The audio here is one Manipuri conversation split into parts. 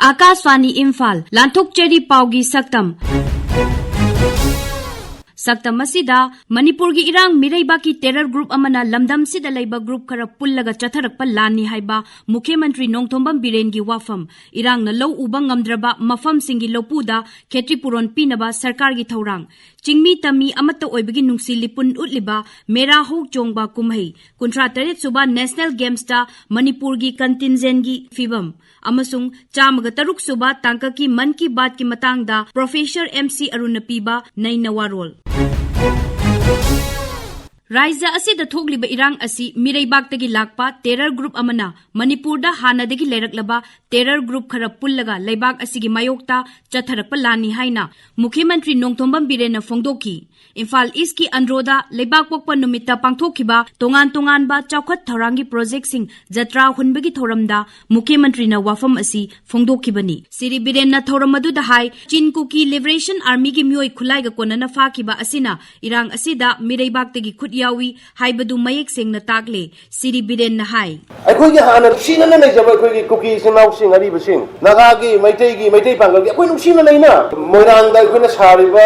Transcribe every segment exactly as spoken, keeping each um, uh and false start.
ꯑꯥꯀꯥꯁꯕꯥꯅꯤ ꯏꯝꯐꯥꯜ, ꯂꯥꯟꯊꯣꯛꯆꯔꯤ ꯄꯥꯎꯒꯤ ꯁꯛꯇꯝ꯫ ꯁꯛꯇꯝ ꯑꯁꯤꯗ ꯃꯅꯤꯄꯨꯔꯒꯤ ꯏꯔꯥꯡ, ꯃꯤꯔꯩꯕꯥꯛꯀꯤ terror group ꯑꯃꯅ ꯂꯝꯗꯝꯁꯤꯗ ꯂꯩꯕ group ꯈꯔ ꯄꯨꯜꯂꯒ ꯆꯠꯊꯔꯛꯄ ꯂꯥꯟꯅꯤ ꯍꯥꯏꯕ ꯃꯨꯈ꯭ꯌ ꯃꯟꯇ꯭ꯔꯤ ꯅꯣꯡꯊꯣꯝꯕꯝ ꯕꯤꯔꯦꯟꯒꯤ ꯋꯥꯐꯝ, ꯏꯔꯥꯡꯅ ꯂꯧ ꯎꯕ ꯉꯝꯗ꯭ꯔꯕ ꯃꯐꯝꯁꯤꯡꯒꯤ ꯂꯧꯄꯨꯗ ꯈꯦꯇ꯭ꯔꯤ ꯄꯨꯔꯣꯟ ꯄꯤꯅꯕ ꯁꯔꯀꯥꯔꯒꯤ ꯊꯧꯔꯥꯡ, ꯆꯤꯡꯃꯤ ꯇꯝꯃꯤ ꯑꯃꯠꯇ ꯑꯣꯏꯕꯒꯤ ꯅꯨꯡꯁꯤ ꯂꯤꯄꯨꯟ ꯎꯠꯂꯤꯕ ꯃꯦꯔꯥ ꯍꯧ ꯆꯣꯡꯕ ꯀꯨꯝꯍꯩ, ꯀꯨꯟꯊ꯭ꯔꯥ ꯇꯔꯦꯠ ꯁꯨꯕ National Gamesꯇ ꯃꯅꯤꯄꯨꯔꯒꯤ contingentꯒꯤ ꯐꯤꯕꯝ, ꯑꯃꯁꯨꯡ ꯆꯥꯝꯃꯒ ꯇꯔꯨꯛ ꯁꯨꯕ ꯇꯥꯡꯀꯛꯀꯤ ꯃꯟ ꯀꯤ ꯕꯥꯠꯀꯤ ꯃꯇꯥꯡꯗ Professor M C ꯑꯔꯨꯟꯅ ꯄꯤꯕ ꯅꯩꯅ ꯋꯥꯔꯣꯜ꯫ ꯔꯥꯖ꯭ꯌ ꯑꯁꯤꯗ ꯊꯣꯛꯂꯤꯕ ꯏꯔꯥꯡ ꯑꯁꯤ ꯃꯤꯔꯩꯕꯥꯛꯇꯒꯤ ꯂꯥꯛꯄ terror group ꯑꯃꯅ ꯃꯅꯤꯄꯨꯔꯗ ꯍꯥꯟꯅꯗꯒꯤ ꯂꯩꯔꯛꯂꯕ terror group ꯈꯔ ꯄꯨꯜꯂꯒ ꯂꯩꯕꯥꯛ ꯑꯁꯤꯒꯤ ꯃꯥꯌꯣꯛꯇ ꯆꯠꯊꯔꯛꯄ ꯂꯥꯟꯅꯤ ꯍꯥꯏꯅ ꯃꯨꯈ꯭ꯌ ꯃꯟꯇ꯭ꯔꯤ ꯅꯣꯡꯊꯣꯝꯕꯝ ꯕꯤꯔꯦꯟꯅ ꯐꯣꯡꯗꯣꯛꯈꯤ꯫ ꯏꯝꯐꯥꯜ ꯏꯁꯀꯤ ꯑꯟꯗ꯭ꯔꯣꯗ ꯂꯩꯕꯥꯛ ꯄꯣꯛꯄ ꯅꯨꯃꯤꯠꯇ ꯄꯥꯡꯊꯣꯛꯈꯤꯕ ꯇꯣꯉꯥꯟ ꯇꯣꯉꯥꯟꯕ ꯆꯥꯎꯈꯠ ꯊꯧꯔꯥꯡꯒꯤ projectꯁꯤꯡ ꯖꯇ꯭ꯔꯥ ꯍꯨꯟꯕꯒꯤ ꯊꯧꯔꯝꯗ ꯃꯨꯈ꯭ꯌ ꯃꯟꯇ꯭ꯔꯤꯅ ꯋꯥꯐꯝ ꯑꯁꯤ ꯐꯣꯡꯗꯣꯛꯈꯤꯕꯅꯤ꯫ ꯁꯤꯔꯤ ꯕꯤꯔꯦꯟꯅ ꯊꯧꯔꯝ ꯑꯗꯨꯗ ꯍꯥꯏ, ꯆꯤꯟ ꯀꯨꯀꯤ Liberation Armyꯒꯤ ꯃꯤꯑꯣꯏ ꯈꯨꯠꯂꯥꯏꯒ ꯀꯣꯟꯅꯅ ꯐꯥꯈꯤꯕ ꯑꯁꯤꯅ ꯏꯔꯥꯡ ꯑꯁꯤꯗ ꯃꯤꯔꯩꯕꯥꯛꯇꯒꯤ ꯈꯨꯠ ꯌꯥꯎꯏ ꯍꯥꯏꯕꯗꯨ ꯃꯌꯦꯛ ꯁꯦꯡꯅ ꯇꯥꯛꯂꯦ꯫ ꯁꯤꯔꯤ ꯕꯤꯔꯦꯟꯅ ꯍꯥꯏ, ꯑꯩꯈꯣꯏꯒꯤ ꯍꯥꯟꯅ ꯅꯨꯡꯁꯤꯅꯅ ꯂꯩꯖꯕ ꯑꯩꯈꯣꯏꯒꯤ ꯀꯨꯀꯤ ꯏꯆꯤꯟ ꯏꯅꯥꯎꯁꯤꯡ, ꯑꯔꯤꯕꯁꯤꯡ, ꯅꯥꯒꯥꯒꯤ, ꯃꯩꯇꯩꯒꯤ, ꯃꯩꯇꯩ ꯄꯥꯡꯒꯜꯒꯤ ꯑꯩꯈꯣꯏ ꯅꯨꯡꯁꯤꯅ ꯂꯩꯅ ꯃꯣꯏꯔꯥꯡꯗ ꯑꯩꯈꯣꯏꯅ ꯁꯥꯔꯤꯕ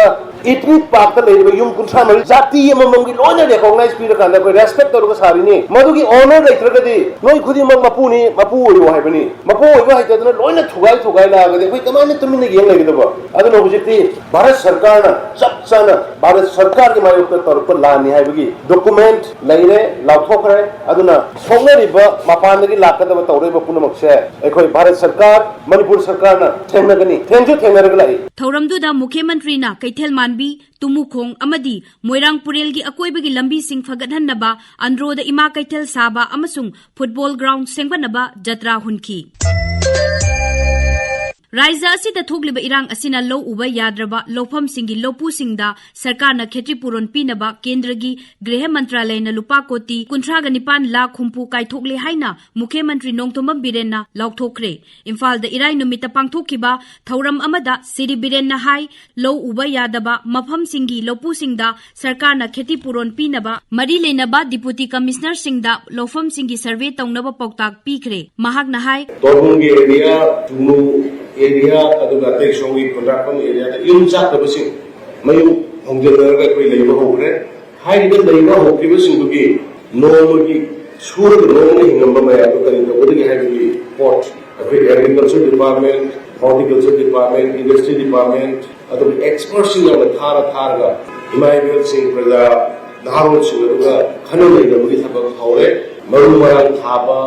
ethnic parkꯇ ꯂꯩꯔꯤꯕ ꯌꯨꯝ ꯀꯨꯟꯊ꯭ꯔꯥ ꯃꯔꯤ ꯖꯥꯇꯤ ꯑꯃꯃꯝꯒꯤ ꯂꯣꯏꯅ recognize ꯄꯤꯔꯀꯥꯟꯗ ꯑꯩꯈꯣꯏ respect ꯇꯧꯔꯒ ꯁꯥꯔꯤꯅꯤ꯫ ꯃꯗꯨꯒꯤ honor ꯂꯩꯇ꯭ꯔꯒꯗꯤ ꯅꯣꯏ ꯈꯨꯗꯤꯡꯃꯛ ꯃꯄꯨꯅꯤ, ꯃꯄꯨ ꯑꯣꯏꯌꯣ ꯍꯥꯏꯕꯅꯤ꯫ ꯃꯄꯨ ꯑꯣꯏꯕ ꯍꯩꯇꯗꯅ ꯂꯣꯏꯅ ꯊꯨꯒꯥꯏ ꯊꯨꯒꯥꯏ ꯂꯥꯛꯑꯒꯗꯤ ꯑꯩꯈꯣꯏ ꯀꯃꯥꯏꯅ ꯇꯨꯃꯤꯟꯅ ꯌꯦꯡ ꯂꯩꯒꯗꯕ? ꯑꯗꯨꯅ ꯍꯧꯖꯤꯛꯇꯤ ꯚꯥꯔꯠ ꯁꯔꯀꯥꯔꯅ ꯆꯞ ꯆꯥꯅ ꯚꯥꯔꯠ ꯁꯔꯀꯥꯔꯒꯤ ꯃꯥꯌꯣꯛꯇ ꯇꯧꯔꯛꯄ ꯂꯥꯟꯅꯤ ꯍꯥꯏꯕꯒꯤ document ꯂꯩꯔꯦ, ꯂꯥꯎꯊꯣꯛꯈ꯭ꯔꯦ꯫ ꯑꯗꯨꯅ ꯁꯣꯛꯅꯔꯤꯕ ꯃꯄꯥꯟꯗꯒꯤ ꯂꯥꯛꯀꯗꯕ ꯇꯧꯔꯛꯏꯕ ꯄꯨꯝꯅꯃꯛꯁꯦ ꯑꯩꯈꯣꯏ ꯚꯥꯔꯠ ꯁꯔꯀꯥꯔ, ꯃꯅꯤꯄꯨꯔ ꯁꯔꯀꯥꯔꯅ ꯊꯦꯡꯅꯒꯅꯤ, ꯊꯦꯡꯁꯨ ꯊꯦꯡꯅꯔꯒ ꯂꯥꯛꯏ꯫ ꯊꯧꯔꯝꯗꯨꯗ ꯃꯨꯈ꯭ꯌ ꯃꯟꯇ꯭ꯔꯤꯅ ꯀꯩꯊꯦꯜ ꯃꯥꯟꯕꯤ, ꯇꯨꯃꯨꯈꯣꯡ ꯑꯃꯗꯤ ꯃꯣꯏꯔꯥꯡ ꯄꯨꯔꯦꯜꯒꯤ ꯑꯀꯣꯏꯕꯒꯤ ꯂꯝꯕꯤꯁꯤꯡ ꯐꯒꯠꯍꯟꯅꯕ, ꯑꯟꯗ꯭ꯔꯣꯗ ꯏꯃꯥ ꯀꯩꯊꯦꯜ ꯁꯥꯕ ꯑꯃꯁꯨꯡ football ground ꯁꯦꯝꯒꯠꯅꯕ ꯖꯇ꯭ꯔꯥ ꯍꯨꯟꯈꯤ꯫ ꯔꯥꯏꯖ꯭ꯌ ꯑꯁꯤꯗ ꯊꯣꯛꯂꯤꯕ ꯏꯔꯥꯡ ꯑꯁꯤꯅ ꯂꯧ ꯎꯕ ꯌꯥꯗ꯭ꯔꯕ ꯂꯧꯐꯝꯁꯤꯡꯒꯤ ꯂꯧꯄꯨꯁꯤꯡꯗ ꯁꯔꯀꯥꯔꯅ ꯈꯦꯇꯤ ꯄꯨꯔꯣꯟ ꯄꯤꯅꯕ ꯀꯦꯟꯗ꯭ꯔꯒꯤ ꯒ꯭ꯔꯤꯍ ꯃꯟꯇ꯭ꯔꯥꯂꯌꯅ ꯂꯨꯄꯥ ꯀꯣꯇꯤ ꯀꯨꯟꯊ꯭ꯔꯥꯒ ꯅꯤꯄꯥꯟ ꯂꯥꯈ ꯍꯨꯝꯐꯨ ꯀꯥꯏꯊꯣꯛꯂꯦ ꯍꯥꯏꯅ ꯃꯨꯈ꯭ꯌ ꯃꯟꯇ꯭ꯔꯤ ꯅꯣꯡꯊꯣꯝꯕꯝ ꯕꯤꯔꯦꯟꯅ ꯂꯥꯎꯊꯣꯛꯈ꯭ꯔꯦ꯫ ꯏꯝꯐꯥꯜꯗ ꯏꯔꯥꯏ ꯅꯨꯃꯤꯠꯇ ꯄꯥꯡꯊꯣꯛꯈꯤꯕ ꯊꯧꯔꯝ ꯑꯃꯗ ꯁꯤꯔꯤ ꯕꯤꯔꯦꯟꯅ ꯍꯥꯏ, ꯂꯧ ꯎꯕ ꯌꯥꯗꯕ ꯃꯐꯝꯁꯤꯡꯒꯤ ꯂꯧꯄꯨꯁꯤꯡꯗ ꯁꯔꯀꯥꯔꯅ ꯈꯦꯇꯤ ꯄꯨꯔꯣꯟ ꯄꯤꯅꯕ ꯃꯔꯤ ꯂꯩꯅꯕ ꯗꯤꯄꯨꯇꯤ ꯀꯃꯤꯁꯅꯔꯁꯤꯡꯗ ꯂꯧꯐꯝꯁꯤꯡꯒꯤ ꯁꯔꯚꯦ ꯇꯧꯅꯕ ꯄꯥꯎꯇꯥꯛ ꯄꯤꯈ꯭ꯔꯦ꯫ ꯃꯍꯥꯛꯅ ꯍꯥꯏ, ꯇꯣꯔꯕꯨꯡꯒꯤ ꯑꯦꯔꯤꯌꯥ, ꯇꯨꯂꯨ ꯑꯦꯔꯤꯌꯥ, ꯑꯗꯨꯒ ꯑꯇꯩ ꯁꯣꯝꯒꯤ ꯈꯨꯟꯗ꯭ꯔꯥꯛꯄꯝ ꯑꯦꯔꯤꯌꯥꯗ ꯌꯨꯝ ꯆꯥꯛꯇꯕꯁꯤꯡ ꯃꯌꯨꯝ ꯍꯣꯡꯖꯤꯟꯅꯔꯒ ꯑꯩꯈꯣꯏ ꯂꯩꯕ ꯍꯧꯈ꯭ꯔꯦ꯫ ꯍꯥꯏꯔꯤꯕ ꯂꯩꯕ ꯍꯧꯈꯤꯕꯁꯤꯡꯗꯨꯒꯤ ꯅꯣꯡꯃꯒꯤ ꯁꯨꯔꯒ ꯅꯣꯡꯃꯒꯤ ꯍꯤꯡꯉꯝꯕ ꯃꯌꯥꯝꯗꯣ ꯀꯔꯤ ꯇꯧꯒꯗꯒꯦ ꯍꯥꯏꯕꯒꯤ ꯄꯣꯠ ꯑꯩꯈꯣꯏ Agriculture Department, Horticulture Department, Industry Department, ꯑꯗꯨꯒ expertꯁꯤꯡ ꯌꯥꯝꯅ ꯊꯥꯔ ꯊꯥꯔꯒ ꯏꯃꯥ ꯏꯕꯦꯜꯁꯤꯡ, ꯄ꯭ꯔꯖꯥ ꯅꯍꯥꯔꯣꯜꯁꯤꯡ ꯑꯗꯨꯒ ꯈꯟꯅ ꯅꯩꯅꯕꯒꯤ ꯊꯕꯛ ꯍꯧꯔꯦ꯫ ꯃꯔꯨ ꯃꯔꯥꯡ ꯊꯥꯕ,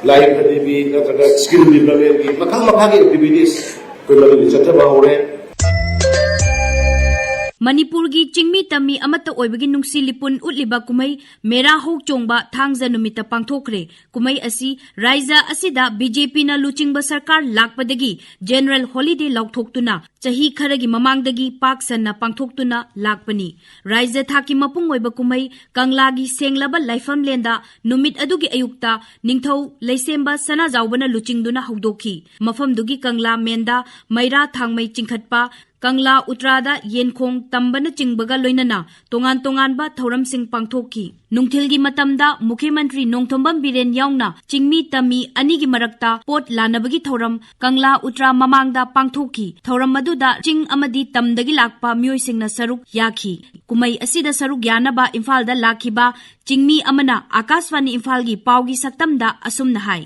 ꯂꯥꯏꯔꯤꯛ ꯍꯩꯕꯤ ꯅꯠꯇ꯭ꯔꯒ skill developmentꯀꯤ ꯃꯈꯜ ꯃꯈꯥꯒꯤ activities ꯑꯩꯈꯣꯏ ꯃꯗꯨꯒꯤ ꯆꯠꯊꯕ ꯍꯧꯔꯦ꯫ ꯃꯅꯤꯄꯨꯔꯒꯤ ꯆꯤꯡꯃꯤ ꯇꯝꯃꯤ ꯑꯃꯠꯇ ꯑꯣꯏꯕꯒꯤ ꯅꯨꯡꯁꯤ ꯂꯤꯄꯨꯟ ꯎꯠꯂꯤꯕ ꯀꯨꯝꯍꯩ ꯃꯦꯔꯥ ꯍꯧ ꯆꯣꯡꯕ ꯊꯥꯡꯖ ꯅꯨꯃꯤꯠꯇ ꯄꯥꯡꯊꯣꯛꯈ꯭ꯔꯦ꯫ ꯀꯨꯝꯍꯩ ꯑꯁꯤ ꯔꯥꯏꯖ꯭ꯌ ꯑꯁꯤꯗ BJPꯅ ꯂꯨꯆꯤꯡꯕ ꯁꯔꯀꯥꯔ ꯂꯥꯛꯄꯗꯒꯤ general holiday ꯂꯥꯎꯊꯣꯛꯇꯨꯅ ꯆꯍꯤ ꯈꯔꯒꯤ ꯃꯃꯥꯡꯗꯒꯤ ꯄꯥꯛ ꯁꯟꯅ ꯄꯥꯡꯊꯣꯛꯇꯨꯅ ꯂꯥꯛꯄꯅꯤ꯫ ꯔꯥꯏꯖ꯭ꯌ ꯊꯥꯛꯀꯤ ꯃꯄꯨꯡ ꯑꯣꯏꯕ ꯀꯨꯝꯍꯩ ꯀꯪꯂꯥꯒꯤ ꯁꯦꯡꯂꯕ ꯂꯥꯏꯐꯝꯂꯦꯟꯗ ꯅꯨꯃꯤꯠ ꯑꯗꯨꯒꯤ ꯑꯌꯨꯛꯇ ꯅꯤꯡꯊꯧ ꯂꯩꯁꯦꯝꯕ ꯁꯅꯥꯖꯥꯎꯕꯅ ꯂꯨꯆꯤꯡꯗꯨꯅ ꯍꯧꯗꯣꯛꯈꯤ꯫ ꯃꯐꯝꯗꯨꯒꯤ ꯀꯪꯂꯥ ꯃꯦꯟꯗ ꯃꯩꯔꯥ ꯊꯥꯡꯃꯩ ꯆꯤꯡꯈꯠꯄ, ꯀꯪꯂꯥ ꯎꯇ꯭ꯔꯥꯗ ꯌꯦꯟꯈꯣꯡ ꯇꯝꯕꯅꯆꯤꯡꯕꯒ ꯂꯣꯏꯅꯅ ꯇꯣꯉꯥꯟ ꯇꯣꯉꯥꯟꯕ ꯊꯧꯔꯝꯁꯤꯡ ꯄꯥꯡꯊꯣꯛꯈꯤ꯫ ꯅꯨꯡꯊꯤꯜꯒꯤ ꯃꯇꯝꯗ ꯃꯨꯈ꯭ꯌ ꯃꯟꯇ꯭ꯔꯤ ꯅꯣꯡꯊꯣꯝꯕꯝ ꯕꯤꯔꯦꯟ ꯌꯥꯎꯅ ꯆꯤꯡꯃꯤ ꯇꯝꯃꯤ ꯑꯅꯤꯒꯤ ꯃꯔꯛꯇ ꯄꯣꯠ ꯂꯥꯟꯅꯕꯒꯤ ꯊꯧꯔꯝ ꯀꯪꯂꯥ ꯎꯇ꯭ꯔꯥ ꯃꯃꯥꯡꯗ ꯄꯥꯡꯊꯣꯛꯈꯤ꯫ ꯊꯧꯔꯝ ꯑꯗꯨꯗ ꯆꯤꯡ ꯑꯃꯗꯤ ꯇꯝꯗꯒꯤ ꯂꯥꯛꯄ ꯃꯤꯑꯣꯏꯁꯤꯡꯅ ꯁꯔꯨꯛ ꯌꯥꯈꯤ꯫ ꯀꯨꯝꯍꯩ ꯑꯁꯤꯗ ꯁꯔꯨꯛ ꯌꯥꯅꯕ ꯏꯝꯐꯥꯜꯗ ꯂꯥꯛꯈꯤꯕ ꯆꯤꯡꯃꯤ ꯑꯃꯅ ꯑꯀꯥꯁꯕꯥꯅꯤ ꯏꯝꯐꯥꯜꯒꯤ ꯄꯥꯎꯒꯤ ꯁꯛꯇꯝꯗ ꯑꯁꯨꯝꯅ ꯍꯥꯏ꯫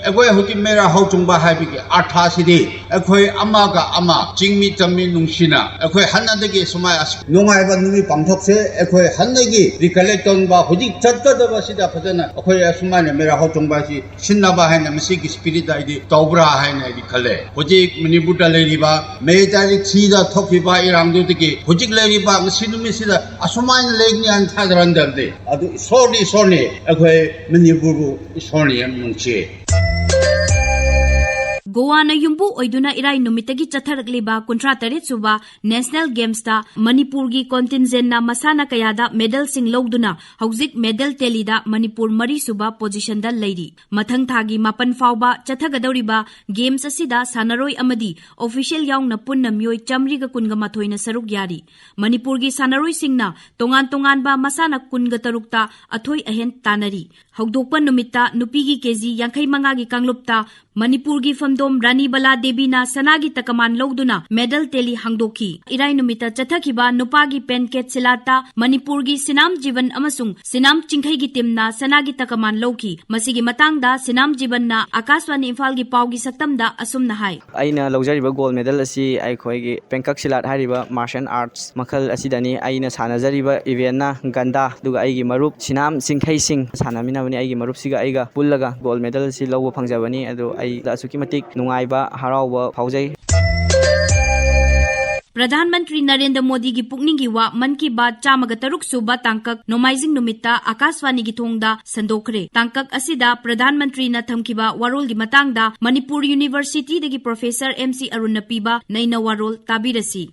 ꯑꯩꯈꯣꯏ ꯍꯧꯖꯤꯛ ꯃꯦꯔꯥ ꯍꯧ ꯆꯣꯡꯕ ꯍꯥꯏꯕꯒꯤ ꯑꯔꯊꯥꯁꯤꯗꯤ ꯑꯩꯈꯣꯏ ꯑꯃꯒ ꯑꯃ ꯆꯤꯡꯃꯤ ꯇꯝꯃꯤ ꯅꯨꯡꯁꯤꯅ ꯑꯩꯈꯣꯏ ꯍꯥꯟꯅꯗꯒꯤ ꯁꯨꯃꯥꯏ ꯑꯁ-, ꯅꯨꯡꯉꯥꯏꯕ ꯅꯨꯃꯤꯠ ꯄꯥꯡꯊꯣꯛꯁꯦ꯫ ꯑꯩꯈꯣꯏ ꯍꯥꯟꯅꯒꯤ recollect ꯇꯧꯅꯕ ꯍꯧꯖꯤꯛ ꯆꯠꯀꯗꯕꯁꯤꯗ ꯐꯖꯅ ꯑꯩꯈꯣꯏ ꯑꯁꯨꯃꯥꯏꯅ ꯃꯦꯔꯥ ꯍꯧ ꯆꯣꯡꯕ ꯑꯁꯤ ꯁꯤꯟꯅꯕ ꯍꯥꯏꯅ ꯃꯁꯤꯒꯤ spirit ꯑꯩꯗꯤ ꯇꯧꯕ꯭ꯔꯥ ꯍꯥꯏꯅ ꯑꯩꯗꯤ ꯈꯜꯂꯦ꯫ ꯍꯧꯖꯤꯛ ꯃꯅꯤꯄꯨꯔꯗ ꯂꯩꯔꯤꯕ ꯃꯦ ꯇꯥꯔꯤꯛ threeꯗ ꯊꯣꯛꯈꯤꯕ ꯏꯔꯥꯡꯗꯨꯗꯒꯤ ꯍꯧꯖꯤꯛ ꯂꯩꯔꯤꯕ ꯉꯁꯤ ꯅꯨꯃꯤꯠꯁꯤꯗ ꯑꯁꯨꯃꯥꯏꯅ ꯂꯩꯒꯅꯤ ꯍꯥꯏꯅ ꯊꯥꯖꯔꯝꯗꯕꯅꯤ꯫ ꯑꯗꯨ ꯏꯁꯣꯔꯗꯤ ꯏꯁꯣꯔꯅꯤ, ꯑꯩꯈꯣꯏ ꯃꯅꯤꯄꯨꯔꯕꯨ ꯏꯁꯣꯔꯅ ꯌꯥꯝ ꯅꯨꯡꯁꯤ꯫ ꯒꯣꯋꯥꯅ ꯌꯨꯝꯕꯨ ꯑꯣꯏꯗꯨꯅ ꯏꯔꯥꯏ ꯅꯨꯃꯤꯠꯇꯒꯤ ꯆꯠꯊꯔꯛꯂꯤꯕ ꯀꯨꯟꯊ꯭ꯔꯥ ꯇꯔꯦꯠ ꯁꯨꯕ National Gamesꯇ ꯃꯅꯤꯄꯨꯔꯒꯤ contingentꯅ ꯃꯁꯥꯟꯅ ꯀꯌꯥꯗ medalꯁꯤꯡ ꯂꯧꯗꯨꯅ ꯍꯧꯖꯤꯛ medal tallyꯗ ꯃꯅꯤꯄꯨꯔ ꯃꯔꯤ ꯁꯨꯕ positionꯗ ꯂꯩꯔꯤ꯫ ꯃꯊꯪ ꯊꯥꯒꯤ ꯃꯥꯄꯟ ꯐꯥꯎꯕ ꯆꯠꯊꯒꯗꯧꯔꯤꯕ Games ꯑꯁꯤꯗ ꯁꯥꯟꯅꯔꯣꯏ ꯑꯃꯗꯤ official ꯌꯥꯎꯅ ꯄꯨꯟꯅ ꯃꯤꯑꯣꯏ ꯆꯥꯃꯔꯤꯒ ꯀꯨꯟꯒ ꯃꯥꯊꯣꯏꯅ ꯁꯔꯨꯛ ꯌꯥꯔꯤ꯫ ꯃꯅꯤꯄꯨꯔꯒꯤ ꯁꯥꯟꯅꯔꯣꯏꯁꯤꯡꯅ ꯇꯣꯉꯥꯟ ꯇꯣꯉꯥꯟꯕ ꯃꯁꯥꯟꯅ ꯀꯨꯟꯒ ꯇꯔꯨꯛꯇ ꯑꯊꯣꯏ ꯑꯍꯦꯟ ꯇꯥꯟꯅꯔꯤ꯫ ꯍꯧꯗꯣꯛꯄ ꯅꯨꯃꯤꯠꯇ ꯅꯨꯄꯤꯒꯤ ꯀꯦꯖꯤ ꯌꯥꯡꯈꯩ ꯃꯉꯥꯒꯤ ꯀꯥꯡꯂꯨꯞꯇ ꯃꯅꯤꯄꯨꯔꯒꯤ ꯐꯝꯗꯣꯝ ꯔꯥꯅꯤ ꯕꯂꯥ ꯗꯦꯕꯤꯅ ꯁꯅꯥꯒꯤ ꯇꯀꯃꯥꯟ ꯂꯧꯗꯨꯅ medal tally ꯍꯥꯡꯗꯣꯛꯈꯤ꯫ ꯏꯔꯥꯏ ꯅꯨꯃꯤꯠꯇ ꯆꯠꯊꯈꯤꯕ ꯅꯨꯄꯥꯒꯤ pencath silhatꯇ ꯃꯅꯤꯄꯨꯔꯒꯤ ꯁꯤꯅꯥꯝ ꯖꯤꯕꯟ ꯑꯃꯁꯨꯡ ꯁꯤꯅꯥꯝ ꯆꯤꯡꯈꯩꯒꯤ teamꯅ ꯁꯅꯥꯒꯤ ꯇꯀꯃꯥꯟ ꯂꯧꯈꯤ꯫ ꯃꯁꯤꯒꯤ ꯃꯇꯥꯡꯗ ꯁꯤꯅꯥꯝ ꯖꯤꯕꯟꯅ ꯑꯥꯀꯥꯁꯕꯥꯅꯤ ꯏꯝꯐꯥꯜꯒꯤ ꯄꯥꯎꯒꯤ ꯁꯛꯇꯝꯗ ꯑꯁꯨꯝꯅ ꯍꯥꯏ꯫ ꯑꯩꯅ ꯂꯧꯖꯔꯤꯕ gold medal ꯑꯁꯤ ꯑꯩꯈꯣꯏꯒꯤ pencath silhat ꯍꯥꯏꯔꯤꯕ martial arts ꯃꯈꯜ ꯑꯁꯤꯗꯅꯤ꯫ ꯑꯩꯅ ꯁꯥꯟꯅꯖꯔꯤꯕ eventꯅ ꯒꯟꯗꯥ, ꯑꯗꯨꯒ ꯑꯩꯒꯤ ꯃꯔꯨꯞ ꯁꯤꯅꯥꯝ ꯆꯤꯡꯈꯩꯁꯤꯡ ꯁꯥꯟꯅꯃꯤꯟꯅꯕꯅꯤ꯫ ꯑꯩꯒꯤ ꯃꯔꯨꯞꯁꯤꯒ ꯑꯩꯒ ꯄꯨꯜꯂꯒ gold medal ꯑꯁꯤ ꯂꯧꯕ ꯐꯪꯖꯕꯅꯤ꯫ ꯑꯗꯨ ꯑꯩꯗ ꯑꯁꯨꯛꯀꯤ ꯃꯇꯤꯛ ꯅꯨꯡꯉꯥꯏꯕ, ꯍꯔꯥꯎꯕ ꯐꯥꯎꯖꯩ꯫ ꯄ꯭ꯔꯙꯥꯟ ꯃꯟꯇ꯭ꯔꯤ ꯅꯔꯦꯟꯗ꯭ꯔ ꯃꯣꯗꯤꯒꯤ ꯄꯨꯛꯅꯤꯡꯒꯤ ꯋꯥ ꯃꯟ ꯀꯤ ꯕꯥꯠ ꯆꯥꯝꯃꯒ ꯇꯔꯨꯛ ꯁꯨꯕ ꯇꯥꯡꯀꯛ ꯅꯣꯡꯃꯥꯏꯖꯤꯡ ꯅꯨꯃꯤꯠꯇ ꯑꯥꯀꯥꯁꯕꯥꯅꯤꯒꯤ ꯊꯣꯡꯗ ꯁꯟꯗꯣꯛꯈ꯭ꯔꯦ꯫ ꯇꯥꯡꯀꯛ ꯑꯁꯤꯗ ꯄ꯭ꯔꯙꯥꯟ ꯃꯟꯇ꯭ꯔꯤꯅ ꯊꯝꯈꯤꯕ ꯋꯥꯔꯣꯜꯒꯤ ꯃꯇꯥꯡꯗ ꯃꯅꯤꯄꯨꯔ ꯌꯨꯅꯤꯚꯔꯁꯤꯇꯤꯗꯒꯤ Professor M C ꯑꯔꯨꯟꯅ ꯄꯤꯕ ꯅꯩꯅ ꯋꯥꯔꯣꯜ ꯇꯥꯕꯤꯔꯁꯤ꯫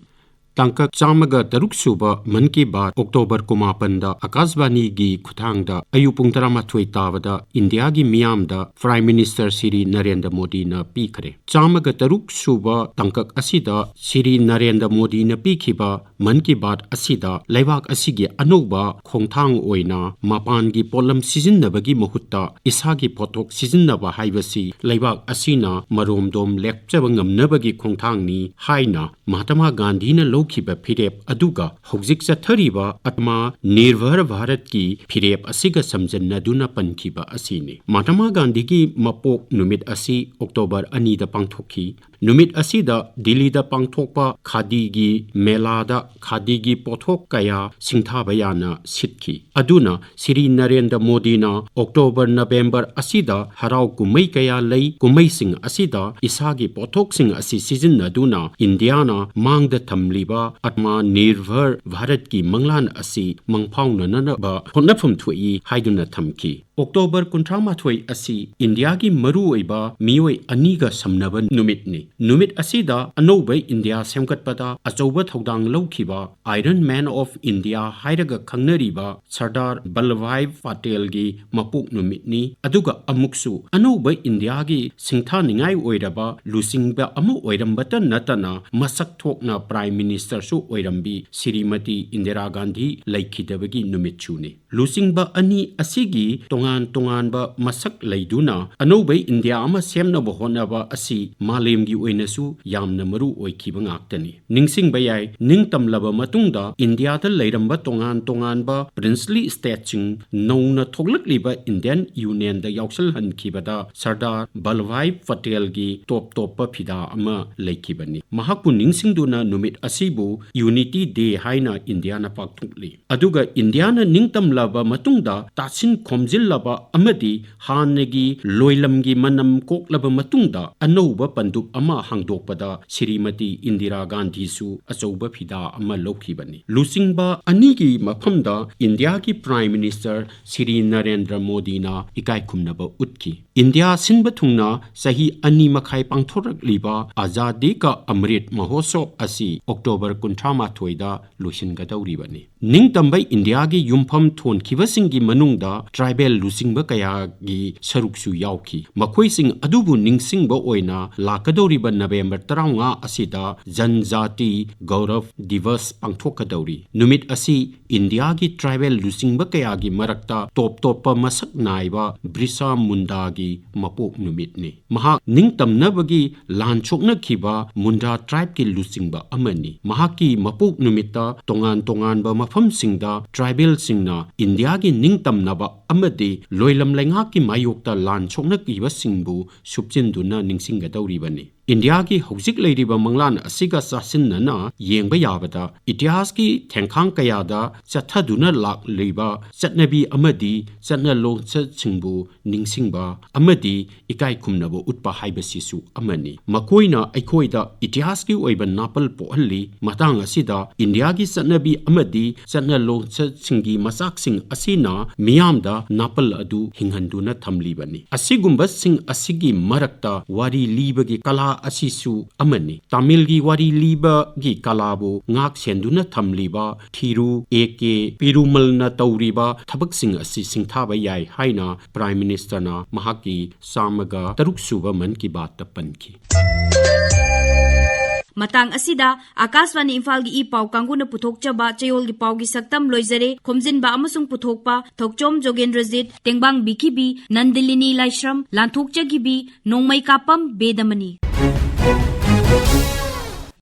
ꯇꯥꯡꯀꯛ ꯆꯥꯝꯃꯒ ꯇꯔꯨꯛ ꯁꯨꯕ ꯃꯟ ꯀꯤ ꯕꯥꯠ ꯑꯣꯛꯇꯣꯕꯔ ꯀꯨꯟꯃꯥꯄꯟꯗ ꯑꯥꯀꯥꯁꯕꯥꯅꯤꯒꯤ ꯈꯨꯊꯥꯡꯗ ꯑꯌꯨꯛ ꯄꯨꯡ ꯇꯔꯥꯃꯥꯊꯣꯏ ꯇꯥꯕꯗ ꯏꯟꯗꯤꯌꯥꯒꯤ ꯃꯤꯌꯥꯝꯗ Prime Minister ꯁ꯭ꯔꯤ ꯅꯔꯦꯟꯗ꯭ꯔ ꯃꯣꯗꯤꯅ ꯄꯤꯈ꯭ꯔꯦ꯫ ꯆꯥꯝꯃꯒ ꯇꯔꯨꯛ ꯁꯨꯕ ꯇꯥꯡꯀꯛ ꯑꯁꯤꯗ ꯁ꯭ꯔꯤ ꯅꯔꯦꯟꯗ꯭ꯔ ꯃꯣꯗꯤꯅ ꯄꯤꯈꯤꯕ ꯃꯟ ꯀꯤ ꯕꯥꯠ ꯑꯁꯤꯗ ꯂꯩꯕꯥꯛ ꯑꯁꯤꯒꯤ ꯑꯅꯧꯕ ꯈꯣꯡꯊꯥꯡ ꯑꯣꯏꯅ ꯃꯄꯥꯟꯒꯤ ꯄꯣꯠꯂꯝ ꯁꯤꯖꯤꯟꯅꯕꯒꯤ ꯃꯍꯨꯠꯇ ꯏꯁꯥꯒꯤ ꯄꯣꯠꯊꯣꯛ ꯁꯤꯖꯤꯟꯅꯕ ꯍꯥꯏꯕꯁꯤ ꯂꯩꯕꯥꯛ ꯑꯁꯤꯅ ꯃꯔꯣꯝꯗꯣꯝ ꯂꯦꯞꯆꯕ ꯉꯝꯅꯕꯒꯤ ꯈꯣꯡꯊꯥꯡꯅꯤ ꯍꯥꯏꯅ ꯃꯍꯥꯇꯃꯥ ꯒꯥꯟꯙꯤꯅ ꯂꯧꯈꯤꯕ ꯐꯤꯔꯦꯞ ꯑꯗꯨꯒ ꯍꯧꯖꯤꯛ ꯆꯠꯊꯔꯤꯕ ꯑꯥꯇꯃꯥ ꯅꯤꯔꯚꯔ ꯚꯥꯔꯠꯀꯤ ꯐꯤꯔꯦꯞ ꯑꯁꯤꯒ ꯁꯝꯖꯟꯅꯗꯨꯅ ꯄꯟꯈꯤꯕ ꯑꯁꯤꯅꯤ꯫ ꯃꯍꯥꯇꯃꯥ ꯒꯥꯟꯙꯤꯒꯤ ꯃꯄꯣꯛ ꯅꯨꯃꯤꯠ ꯑꯁꯤ ꯑꯣꯛꯇꯣꯕꯔ ꯑꯅꯤꯗ ꯄꯥꯡꯊꯣꯛꯈꯤ꯫ ꯅꯨꯃꯤꯠ ꯑꯁꯤꯗ ꯗꯤꯜꯂꯤꯗ ꯄꯥꯡꯊꯣꯛꯄ ꯈꯥꯗꯤꯒꯤ ꯃꯦꯂꯥꯗ ꯈꯥꯗꯤꯒꯤ ꯄꯣꯠꯊꯣꯛ ꯀꯌꯥ ꯁꯤꯡꯊꯥꯕ ꯌꯥꯅ ꯁꯤꯠꯈꯤ꯫ ꯑꯗꯨꯅ ꯁ꯭ꯔꯤ ꯅꯔꯦꯟꯗ꯭ꯔ ꯃꯣꯗꯤꯅ ꯑꯣꯛꯇꯣꯕꯔ, ꯅꯕꯦꯝꯕꯔ ꯑꯁꯤꯗ ꯍꯔꯥꯎ ꯀꯨꯝꯍꯩ ꯀꯌꯥ ꯂꯩ꯫ ꯀꯨꯝꯍꯩꯁꯤꯡ ꯑꯁꯤꯗ ꯏꯁꯥꯒꯤ ꯄꯣꯠꯊꯣꯛꯁꯤꯡ ꯑꯁꯤ ꯁꯤꯖꯤꯟꯅꯗꯨꯅ ꯏꯟꯗꯤꯌꯥꯅ ꯃꯥꯡꯗ ꯊꯝꯂꯤꯕ ꯑꯥꯇꯃꯥ ꯅꯤꯔꯚꯔ ꯚꯥꯔꯠꯀꯤ ꯃꯪꯂꯥꯟ ꯑꯁꯤ ꯃꯪꯐꯥꯎꯅꯅꯕ ꯍꯣꯠꯅꯐꯝ ꯊꯣꯛꯏ ꯍꯥꯏꯗꯨꯅ ꯊꯝꯈꯤ꯫ ꯑꯣꯛꯇꯣꯕꯔ ꯀꯨꯟꯊ꯭ꯔꯥ ꯃꯥꯊꯣꯏ ꯑꯁꯤ ꯏꯟꯗꯤꯌꯥꯒꯤ ꯃꯔꯨꯑꯣꯏꯕ ꯃꯤꯑꯣꯏ ꯑꯅꯤꯒ ꯁꯝꯅꯕ ꯅꯨꯃꯤꯠꯅꯤ꯫ ꯅꯨꯃꯤꯠ ꯑꯁꯤꯗ ꯑꯅꯧꯕ ꯏꯟꯗꯤꯌꯥ ꯁꯦꯝꯒꯠꯄꯗ ꯑꯆꯧꯕ ꯊꯧꯗꯥꯡ ꯂꯧꯈꯤꯕ Iron Man of India ꯍꯥꯏꯔꯒ ꯈꯪꯅꯔꯤꯕ ꯁꯔꯗꯥꯔ ꯚꯜꯂꯚꯚꯥꯏ ꯄꯇꯦꯜꯒꯤ ꯃꯄꯣꯛ ꯅꯨꯃꯤꯠꯅꯤ꯫ ꯑꯗꯨꯒ ꯑꯃꯨꯛꯁꯨ ꯑꯅꯧꯕ ꯏꯟꯗꯤꯌꯥꯒꯤ ꯁꯤꯡꯊꯥꯅꯤꯡꯉꯥꯏ ꯑꯣꯏꯔꯕ ꯂꯨꯆꯤꯡꯕ ꯑꯃ ꯑꯣꯏꯔꯝꯕꯇ ꯅꯠꯇꯅ ꯃꯁꯛ ꯊꯣꯛꯅ Prime Ministerꯁꯨ ꯑꯣꯏꯔꯝꯕꯤ ꯁ꯭ꯔꯤꯃꯇꯤ ꯏꯟꯗꯤꯔꯥ ꯒꯥꯟꯙꯤ ꯂꯩꯈꯤꯗꯕꯒꯤ ꯅꯨꯃꯤꯠꯁꯨꯅꯤ꯫ ꯂꯨꯆꯤꯡꯕ ꯑꯅꯤ ꯑꯁꯤꯒꯤ ꯇꯣꯉꯥꯟ ꯇꯣꯉꯥꯟꯕ ꯃꯁꯛ ꯂꯩꯗꯨꯅ ꯑꯅꯧꯕ ꯏꯟꯗꯤꯌꯥ ꯑꯃ ꯁꯦꯝꯅꯕ ꯍꯣꯠꯅꯕ ꯑꯁꯤ ꯃꯥꯂꯦꯝꯒꯤ ꯑꯣꯏꯅꯁꯨ ꯌꯥꯝꯅ ꯃꯔꯨ ꯑꯣꯏꯈꯤꯕ ꯉꯥꯛꯇꯅꯤ꯫ ꯅꯤꯡꯁꯤꯡꯕ ꯌꯥꯏ, ꯅꯤꯡꯇꯝꯂꯕ ꯃꯇꯨꯡꯗ ꯏꯟꯗꯤꯌꯥꯗ ꯂꯩꯔꯝꯕ ꯇꯣꯉꯥꯟ ꯇꯣꯉꯥꯟꯕ princely stateꯁꯤꯡ ꯅꯧꯅ ꯊꯣꯛꯂꯛꯂꯤꯕ Indian Unionꯗ ꯌꯥꯎꯁꯜꯍꯟꯈꯤꯕꯗ ꯁꯔꯗꯥꯔ ꯚꯜꯂꯚꯚꯥꯏ ꯄꯇꯦꯜꯒꯤ ꯇꯣꯞ ꯇꯣꯞꯄ ꯐꯤꯗꯥ ꯑꯃ ꯂꯩꯈꯤꯕꯅꯤ꯫ ꯃꯍꯥꯛꯄꯨ ꯅꯤꯡꯁꯤꯡꯗꯨꯅ ꯅꯨꯃꯤꯠ ꯑꯁꯤꯕꯨ Unity Day ꯍꯥꯏꯅ ꯏꯟꯗꯤꯌꯥꯅ ꯄꯥꯡꯊꯣꯛꯂꯤ꯫ ꯑꯗꯨꯒ ꯏꯟꯗꯤꯌꯥꯅ ꯅꯤꯡꯇꯝꯂꯕ ꯃꯇꯨꯡꯗ ꯇꯥꯁꯤꯟ ꯈꯣꯝꯖꯤꯜꯂꯕ ꯑꯃꯗꯤ ꯍꯥꯟꯅꯒꯤ ꯂꯣꯏꯂꯝꯒꯤ ꯃꯅꯝ ꯀꯣꯛꯂꯕ ꯃꯇꯨꯡꯗ ꯑꯅꯧꯕ ꯄꯟꯗꯨꯞ ꯑꯃ ꯍꯥꯡꯗꯣꯛꯄꯗ ꯁ꯭ꯔꯤꯃꯇꯤ ꯏꯟꯗꯤꯔꯥ ꯒꯥꯟꯙꯤꯁꯨ ꯑꯆꯧꯕ ꯐꯤꯗꯥ ꯑꯃ ꯂꯧꯈꯤꯕꯅꯤ꯫ ꯂꯨꯆꯤꯡꯕ ꯑꯅꯤꯒꯤ ꯃꯐꯝꯗ ꯏꯟꯗꯤꯌꯥꯒꯤ Prime Minister ꯁ꯭ꯔꯤ ꯅꯔꯦꯟꯗ꯭ꯔ ꯃꯣꯗꯤꯅ ꯏꯀꯥꯏ ꯈꯨꯝꯅꯕ ꯎꯠꯈꯤ꯫ ꯏꯟꯗꯤꯌꯥ ꯁꯤꯟꯕ ꯊꯨꯡꯅ ꯆꯍꯤ ꯑꯅꯤ ꯃꯈꯥꯏ ꯄꯥꯡꯊꯣꯔꯛꯂꯤꯕ ꯑꯖꯥꯗꯤ ꯀꯥ ꯑꯃ꯭ꯔꯤꯠ ꯃꯍꯣꯠꯁꯣꯕ ꯑꯁꯤ ꯑꯣꯛꯇꯣꯕꯔ ꯀꯨꯟꯊ꯭ꯔꯥ ꯃꯥꯊꯣꯏꯗ ꯂꯣꯏꯁꯤꯟꯒꯗꯧꯔꯤꯕꯅꯤ꯫ ꯅꯤꯡꯇꯝꯕ ꯏꯟꯗꯤꯌꯥꯒꯤ ꯌꯨꯝꯐꯝ ꯊꯣꯟꯈꯤꯕꯁꯤꯡꯒꯤ ꯃꯅꯨꯡꯗ tribal ꯂꯨꯆꯤꯡꯕ ꯀꯌꯥꯒꯤ ꯁꯔꯨꯛꯁꯨ ꯌꯥꯎꯈꯤ꯫ ꯃꯈꯣꯏꯁꯤꯡ ꯑꯗꯨꯕꯨ ꯅꯤꯡꯁꯤꯡꯕ ꯑꯣꯏꯅ ꯂꯥꯛꯀꯗꯧꯔꯤꯕ ꯅꯕꯦꯝꯕꯔ ꯇꯔꯥꯃꯉꯥ ꯑꯁꯤꯗ ꯖꯟꯖꯥꯇꯤ ꯒꯧꯔꯕ ꯗꯤꯕꯁ ꯄꯥꯡꯊꯣꯛꯀꯗꯧꯔꯤ꯫ ꯅꯨꯃꯤꯠ ꯑꯁꯤ ꯏꯟꯗꯤꯌꯥꯒꯤ tribal ꯂꯨꯆꯤꯡꯕ ꯀꯌꯥꯒꯤ ꯃꯔꯛꯇ ꯇꯣꯞ ꯇꯣꯞꯄ ꯃꯁꯛ ꯅꯥꯏꯕ ꯕ꯭ꯔꯤꯁꯥ ꯃꯨꯟꯗꯥꯒꯤ ꯃꯄꯣꯛ ꯅꯨꯃꯤꯠꯅꯤ꯫ ꯃꯍꯥꯛ ꯅꯤꯡꯇꯝꯅꯕꯒꯤ ꯂꯥꯟ ꯁꯣꯛꯅꯈꯤꯕ ꯃꯨꯟꯗꯥ tribeꯀꯤ ꯂꯨꯆꯤꯡꯕ ꯑꯃꯅꯤ꯫ ꯃꯍꯥꯛꯀꯤ ꯃꯄꯣꯛ ꯅꯨꯃꯤꯠꯇ ꯇꯣꯉꯥꯟ ꯇꯣꯉꯥꯟꯕ ꯃꯐꯝꯁꯤꯡꯗ tribalꯁꯤꯡꯅ ꯏꯟꯗꯤꯌꯥꯒꯤ ꯅꯤꯡꯇꯝꯅꯕ ꯑꯃꯗꯤ ꯂꯣꯏꯂꯝ ꯂꯩꯉꯥꯛꯀꯤ ꯃꯥꯌꯣꯛꯇ ꯂꯥꯟ ꯁꯣꯛꯅꯈꯤꯕꯁꯤꯡꯕꯨ ꯁꯨꯞꯆꯤꯟꯗꯨꯅ ꯅꯤꯡꯁꯤꯡꯒꯗꯧꯔꯤꯕꯅꯤ꯫ ꯏꯟꯗꯤꯌꯥꯒꯤ ꯍꯧꯖꯤꯛ ꯂꯩꯔꯤꯕ ꯃꯪꯂꯥꯟ ꯑꯁꯤꯒ ꯆꯥꯁꯤꯟꯅꯅ ꯌꯦꯡꯕ ꯌꯥꯕꯗ, ꯏꯇꯤꯍꯥꯁꯀꯤ ꯊꯦꯡꯈꯥꯡ ꯀꯌꯥꯗ ꯆꯠꯊꯗꯨꯅ ꯂꯥꯛꯂꯤꯕ ꯆꯠꯅꯕꯤ ꯑꯃꯗꯤ ꯆꯠꯅ ꯂꯣꯟꯆꯠꯁꯤꯡꯕꯨ ꯅꯤꯡꯁꯤꯡꯕ ꯑꯃꯗꯤ ꯏꯀꯥꯏ ꯈꯨꯝꯅꯕ ꯎꯠꯄ ꯍꯥꯏꯕꯁꯤꯁꯨ ꯑꯃꯅꯤ꯫ ꯃꯈꯣꯏꯅ ꯑꯩꯈꯣꯏꯗ ꯏꯇꯤꯍꯥꯁꯀꯤ ꯑꯣꯏꯕ ꯅꯥꯄꯜ ꯄꯣꯛꯍꯜꯂꯤ꯫ ꯃꯇꯥꯡ ꯑꯁꯤꯗ ꯏꯟꯗꯤꯌꯥꯒꯤ ꯆꯠꯅꯕꯤ ꯑꯃꯗꯤ ꯆꯠꯅ ꯂꯣꯟꯆꯠꯁꯤꯡꯒꯤ ꯃꯆꯥꯛꯁꯤꯡ ꯑꯁꯤꯅ ꯃꯤꯌꯥꯝꯗ ꯅꯥꯄꯜ ꯑꯗꯨ ꯍꯤꯡꯍꯟꯗꯨꯅ ꯊꯝꯂꯤꯕꯅꯤ꯫ ꯑꯁꯤꯒꯨꯝꯕꯁꯤꯡ ꯑꯁꯤꯒꯤ ꯃꯔꯛꯇ ꯋꯥꯔꯤ ꯂꯤꯕꯒꯤ ꯀꯂꯥ ꯑꯁꯤꯁꯨ ꯑꯃꯅꯤ꯫ ꯇꯥꯃꯤꯜꯒꯤ ꯋꯥꯔꯤ ꯂꯤꯕꯒꯤ ꯀꯂꯥꯕꯨ ꯉꯥꯛ ꯁꯦꯟꯗꯨꯅ ꯊꯝꯂꯤꯕ ꯊꯤꯔꯨ ꯑꯦ ꯀꯦ ꯄꯤꯔꯨꯃꯜꯅ ꯇꯧꯔꯤꯕ ꯊꯕꯛꯁꯤꯡ ꯑꯁꯤ ꯁꯤꯡꯊꯥꯕ ꯌꯥꯏ ꯍꯥꯏꯅ ꯄ꯭ꯔꯥꯏꯝ ꯃꯤꯅꯤꯁꯇꯔꯅ ꯃꯍꯥꯛꯀꯤ ꯆꯥꯝꯃꯒ ꯇꯔꯨꯛ ꯁꯨꯕ ꯃꯟ ꯀꯤ ꯕꯥꯠꯇ ꯄꯟꯈꯤ꯫ ꯃꯇꯥꯡ ꯑꯁꯤꯗ ꯑꯀꯥꯁꯕꯥꯅꯤ ꯏꯝꯐꯥꯜꯒꯤ ꯏ ꯄꯥꯎ ꯀꯥꯡꯕꯨꯅ ꯄꯨꯊꯣꯛꯆꯕ ꯆꯌꯣꯜꯒꯤ ꯄꯥꯎꯒꯤ ꯁꯛꯇꯝ ꯂꯣꯏꯖꯔꯦ꯫ ꯈꯣꯝꯖꯤꯟꯕ ꯑꯃꯁꯨꯡ ꯄꯨꯊꯣꯛꯄ ꯊꯣꯛꯆꯣꯝ ꯖꯣꯒꯦꯟꯗ꯭ꯔꯖꯤꯠ, ꯇꯦꯡꯕꯥꯡꯕꯤꯈꯤꯕꯤ ꯅꯟꯗꯤꯂꯤꯅꯤ ꯂꯥꯏꯁ꯭ꯔꯝ, ꯂꯥꯟꯊꯣꯛꯆꯈꯤꯕꯤ ꯅꯣꯡꯃꯩꯀꯥꯄꯝ ꯕꯦꯗꯃꯅꯤ꯫